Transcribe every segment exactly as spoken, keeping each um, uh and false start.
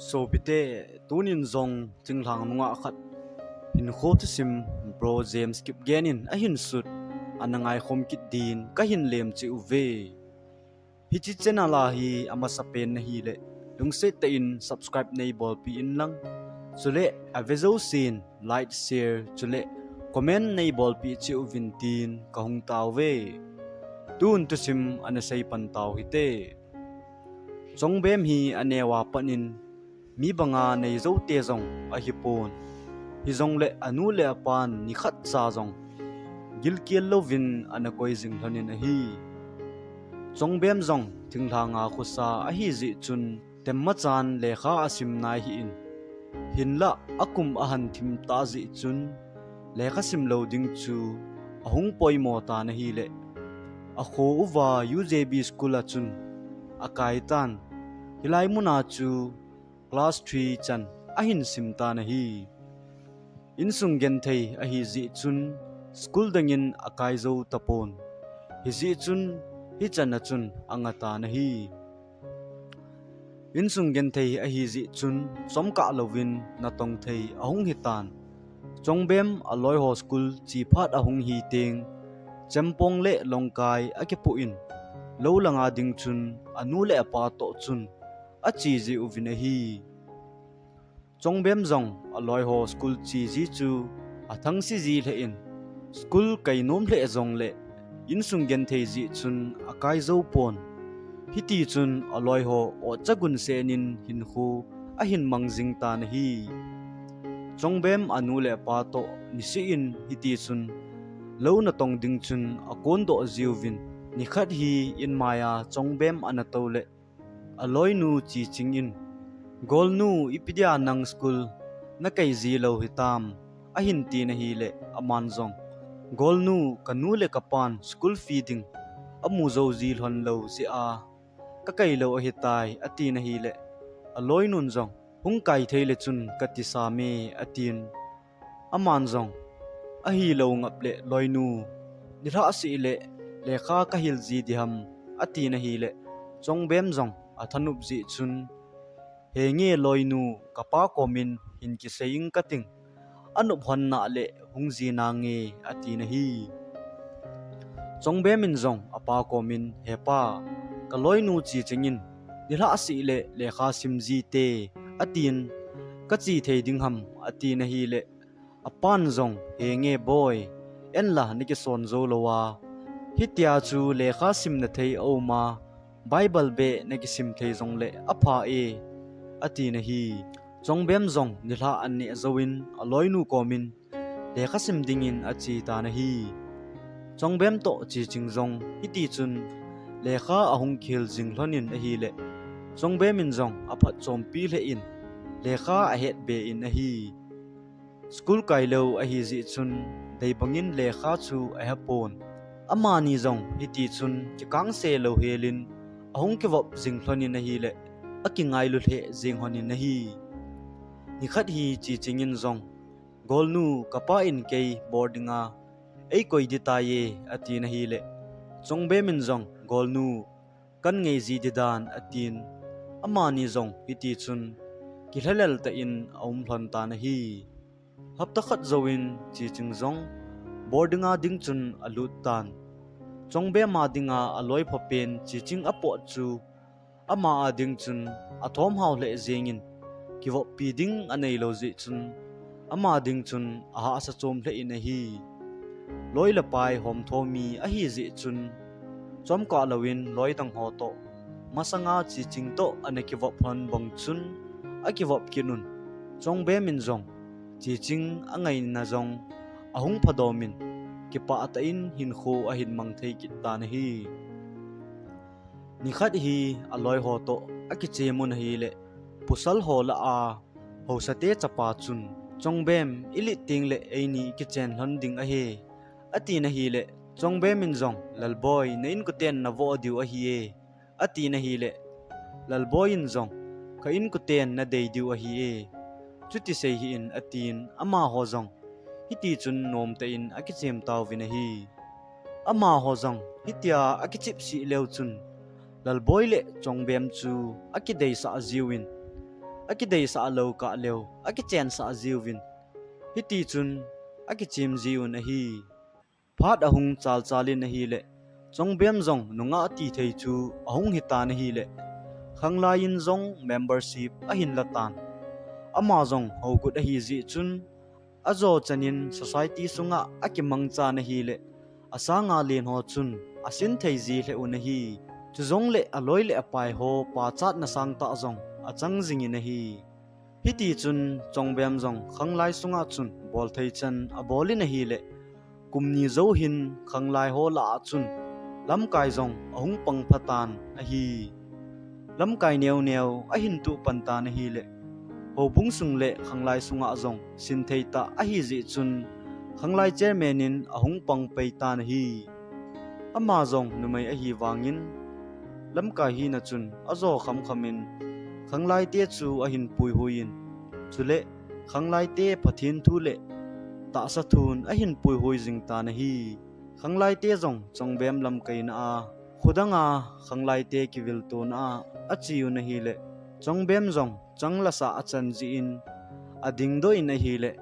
Sopite, tunin jong thinglhang nungah khat hinkho thusim Bro James Kipgen in ahin sut, ana ngaikhom kit din kahin lem cheh uve. Hiche channel a hi amasapen nahile, lungset tah in subscribe neibolpeh inlang, chule ave jousen like, share chule comment neibolpeh cheh uvin tin kahung taove. Tun thusim ana seipan tau hite. Chongbem hi aneo a pat in mi banga neijou te jong ahipon, hijongle anu le apan nikhat cha jong gilkel louvin ana koi jing lhonin ahi. Chongbem jong thinglhanga khosa ahijeh chun, temma chan lekha asim nai hih in, hinlah akum ahan thim tah jeh chun, lekha sim lou ding chu ahung poimo tan ahile, akho uva U J B School a chun akai tan. Hilai muna chu class three chan ahin sim tan ahi. Insung genthei ahijeh chun school dangin akai jou tapon, hijeh chun hichan a chun anga tan ahi. Insung genthei ahijeh chun chomkah louvin natong thei ahung hitan. Chongbem aloiho school che phat ahung hiteng, chempong le longkai akipoh in, lou langa ding chun anu le apa toh chun ache jeh uvin ahi. Chongbem jong aloiho school che ji chu athangse ji lheh in, school kai nom lheh jongle insung genthei jeh chun akai jou pon. Hitichun aloiho otcha gunsen in hinkho ahin mang jing tan ahi. Chongbem anu le apa toh niseh in hitichun lou natong ding chun akondoh jiuvin, nikhat hi inmai a Chongbem ana toule, aloinu Chiching in, Golnu, ipi dia nang school nakai ji lou hitam? ahin tin ahile, aman jong, Golnu, kanu le kapan school fee ding amu jou ji lhon lou jeh a kakai lou ahitai, atin ahile, aloinun jong, Hung kai thei le chun kati sa me, atin. Aman jong, Ahilou ngap le loinu, nilhah seh le lekha kahil ji diham? atin ahile, Chongbem jong athanop jeh chun, Henge loinu, kapa komin hin kisei ing kating, anop lhon nale hung ji nange, atin ahi. Chongbem in jong apa komin, Hepa, kaloinu Chiching in nilhah seh le lekha sim ji te, atin, kache thei ding ham? atin ahile, apan jong, Henge boi, enla nakison jou lou a, hitia chu lekha simna thei aum a, Bible beh nakisim thei jongle apha e, atin ahi. Chongbem jong nilhah aneh jouvin aloinu komin lekha sim dingin ache tan ahi. Chongbem toh Chiching jong hitichun lekha ahung kihil jing lhonin ahile, Chongbem in jong aphatchompi lheh in lekha ahetbe in ahi. School kai lou ahijeh chun deibangin lekha chu ahepon. Amani jong hitichun kikangse louhelin ahung kivop jing lhonin ahile, akingailu lheh jeng lhonin ahi. Nikhat hi Chiching in jong, Golnu, kapa in kei boarding a eikoi ding tai e, atin ahile, Chongbem in jong, Golnu, kan ngei ji ding dan, atin. Amani jong hitichun kilhalel tah in aum lhon tan ahi. Hapta khat jouvin Chiching jong boarding a ding chun alut tan. Chongbem a dinga aloi phapen Chiching apot chu ama a ding chun athomhao lheh jengin, kivoppi ding aneilou jeh chun ama ding chun ahahsa chom lheh in ahi. Loi le pai homtho mi ahijeh chun chomkah louvin loi dang ho toh masanga Chiching toh ana kivop lhon bang chun akivop kit un. Chongbem in jong Chiching angaina jong ahung phadomin, kipah tah in hinkho ahin mang thei kit tan ahi. Nikhat hi aloiho toh akichem un ahile, pasal ho lah a haosate chapa chun, Chongbem, ilet tengle eini ikichen lhon ding ahi, atin ahile, Chongbem in jong, Lalboi, na inkoten navoh diu ahi e, atin ahile, Lalboi in jong, Ka inkoten nadei diu ahi e, chuti sei hih in, atin, amaho jong hitichun nomtah in akichem tauvin ahi. Amaho jong hitia akichepseh leu chun, Lalboi le Chongbem chu akideisah jiuvin, akideisah lou kah leu, akichensah jiuvin, hiti chun akichem jiuvin ahi. Phat ahung chalchal in ahileh, Chongbem jong nungah tithei chu ahung hitan ahileh, khanglai in jong membership ahin latan. Ama jong hougut ahi jeh chun, ajo chanin society sunga akimangchan ahileh, asanga len ho chun asin thei ji lheh un ahi. Chujongleh aloi le apai ho pachatna sangtah jong achang jingin ahi. Hiti chun Chongbem jong khanglai sunga chun bolthei chan abol in ahileh, kum ni jou hin khanglai ho lah a chun lamkai jong ahung pang phatan ahi. Lamkai neoneo ahin tuh pan tan ahileh, houbung sung le khanglai sunga jong sinthei tah ahi jeh chun, khanglai chairman in ahung pang pei tan ahi. Ama jong numei ahi vangin, lamkai hina chun ajo khamkham in, khanglaite chu ahin puihui in, chuleh khanglaite Pathen thu le tahsa thun ahin puihui jing tan ahi. Khanglaite jong Chongbem lamkaina a, khudanga khanglaite kiviltona a ache un ahileh, Chongbem jong chang lasah achan jeh in, adingdoh in ahileh,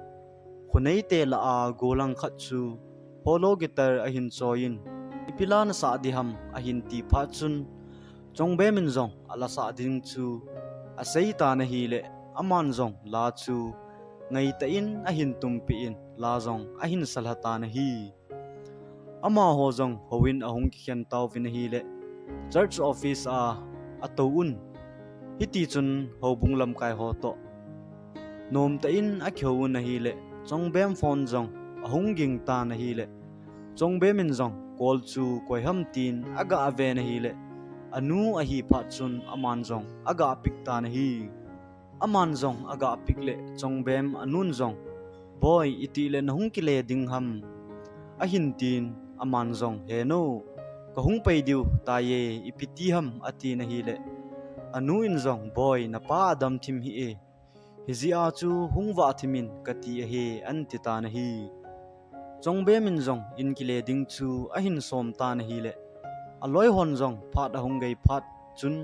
khuneite lah a gollhang khat chu hollow guitar ahin choi in, ipi la nasah ding ham ahin ti phat chun, Chongbem in jong alasah ding chu asei tan ahileh, aman jong la chu ngaitah in ahin tumpeh in, la jong ahin salha tan ahi. Amaho jong houin ahung kikhen tauvin ahileh, church office a atou un. Hiti chun houbung lamkai ho toh nomtah in akihou un ahileh, Chongbem phone jong ahung ging tan ahileh, Chongbem in jong call chu koi ham tin aga ven ahileh, anu ahi phat chun aman jong aga pick tan ahi. Aman jong aga pick leh Chongbem anun jong, "Boi, itih le nahung kile ding ham?" ahin tin, aman jong, "He nu, kahung pai diu taiye, ipi ti ham?" atin ahileh, anu in jong, "Boi, napa adam thim hih e. Hijeh a chu hung vah thim in kati ahi," ahin ti tan ahi. Chongbem in jong in kile ding chu ahin som tan ahileh, aloi hon jong phat ahung gei phat chun,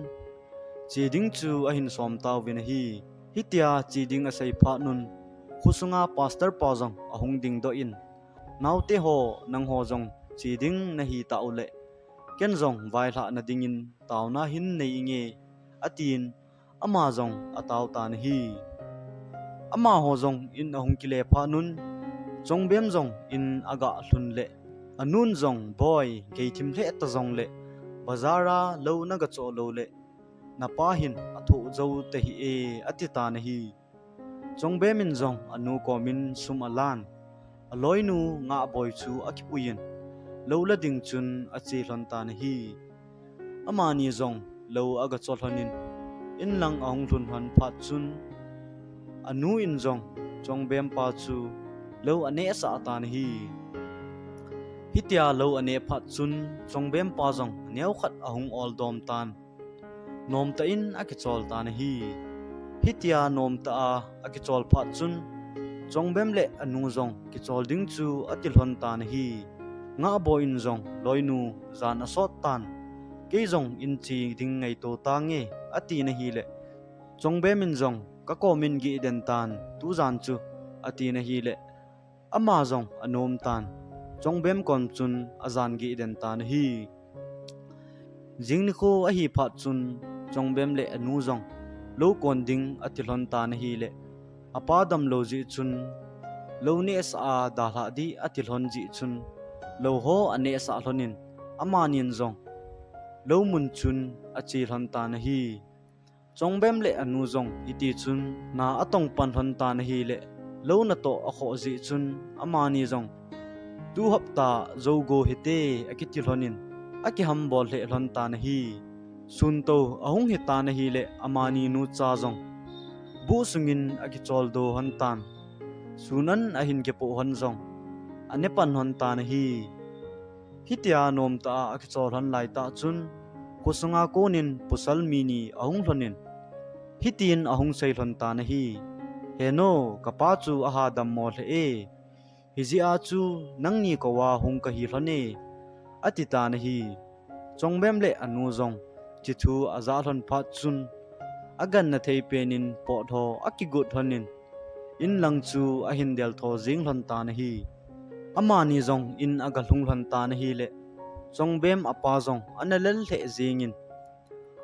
che ding chu ahin som tauvin ahi. Hitia che ding asei phat un, khosunga pastor pa jong ahung dingdoh in, "Naote ho, nangho jong che ding nahi tah uleh, ken jong vailhah nadingin taona hin nei inge," atin, ama jong atao tan ahi. Amaho jong in ahung kile phat un, Chongbem jong in aga lhun leh, anun jong, "Boi, gei thim lheh ta jongleh, bazar a lou naga choh lou leh, napa hin athoh jou tahih e," ati tan ahi. Chongbem in jong anu komin sum alan, aloinu Ngahboi chu akipui in, lou la ding chun ache lhon tan ahi. Amani jong lou aga choh lhon in, inlang ahung lhun lhon phat chun, anu in jong Chongbem pa chu lou anehsah tan ahi. Hitia lou aneh phat chun, Chongbem pa jong neokhat ahung oldom tan, nomtah in akichol tan ahi. Hitia nomtah a akichol phat chun, Chongbem le anu jong kichol ding chu ati lhon tan ahi. Ngahboi in jong, "Loinu, jan asot tan, kei jong in che ding ngaito tange," atin ahileh, Chongbem in jong, "Kakomin geh den tan tujan chu," atin ahileh, ama jong anom tan, Chongbem kom chun ajan geh den tan ahi. Jing nikho ahi phat chun, Chongbem le anu jong lou kon ding ati lhon tan ahileh, apa damlou jeh chun, lou nehsah a dalhah ding ati lhon jeh chun, lou ho anehsah lhon in, amanin jong lou mun chun ache lhon tan ahi. Chongbem le anu jong hiti chun na atong pan lhon tan ahileh, lou natoh akhoh jeh chun, amani jong, "Tu hapta jou go hite," akiti lhon in, akihambol lheh lhon tan ahi. Sun tou ahung hitan ahileh, amani nucha jong buh sungin akichol doh lhon tan, sun an ahin kipoh lhon jong ane pan lhon tan ahi. Hitia nomtah a akichol lhon laitah chun, khosunga konin pasal mi ni ahung lhon in, hitin ahung sei lhon tan ahi. "He nu, kapa chu aha dammo lheh e. Hijeh a chu nangni kouva hung kahi lhon e," ati tan ahi. Chongbem le anu jong hiche thu ajah lhon phat chun, aganna thei penin pot ho akigot lhonin, in lang chu ahin del tho jing lhon tan ahi. Amani jong in agalhung lhon tan ahile, Chongbem apa jong ana lel lheh jingin,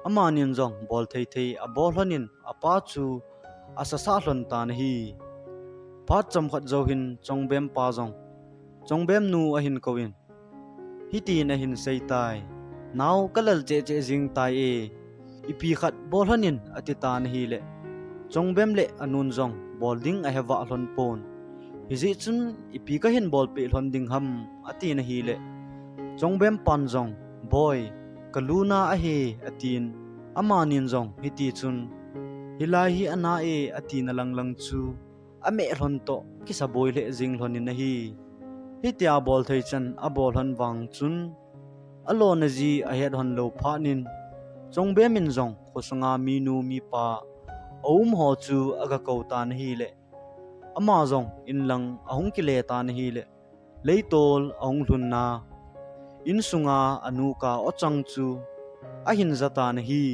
amanin jong bol thei thei abol lhonin apa chu asasa lhon tan ahi. Phat chomkhat jou hin Chongbem pa jong Chongbem nu ahin kouvin, hitin ahin seitai, "Nao, kalel cheh cheh jing tai e, ipi khat bol lhonin," ati tan ahile, Chongbem le anun jong bol ding ahevah lhon pon. "Hijeh chun ipi kahin bolpeh lhon ding ham?" atin ahile, Chongbem pan jong, "Boi, kaluna ahi," atin, amanin jong hiti chun, "Hilai hi ana e," atina lang lang chu ameh lhon toh kisaboi lheh jing lhonin ahi. Hitia bol thei chan abol lhon vang chun, alona ji ahet lhon lou phatnin, Chongbem in jong khosunga minu mipa aum ho chu agakou tan ahile, ama jong in lang ahung kile tan ahile, leitol ahung lhunna insunga anuka ochang chu ahin ja tan ahi.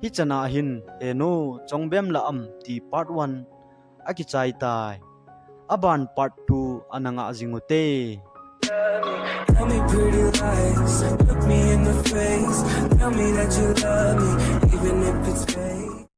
Hichana hin, "Henu, Chongbem la am?" ti part one akichai tai. Aban part two ana ngah jing ute. Tell me pretty lies, look me in the face. Tell me that you love me, even if it's fake.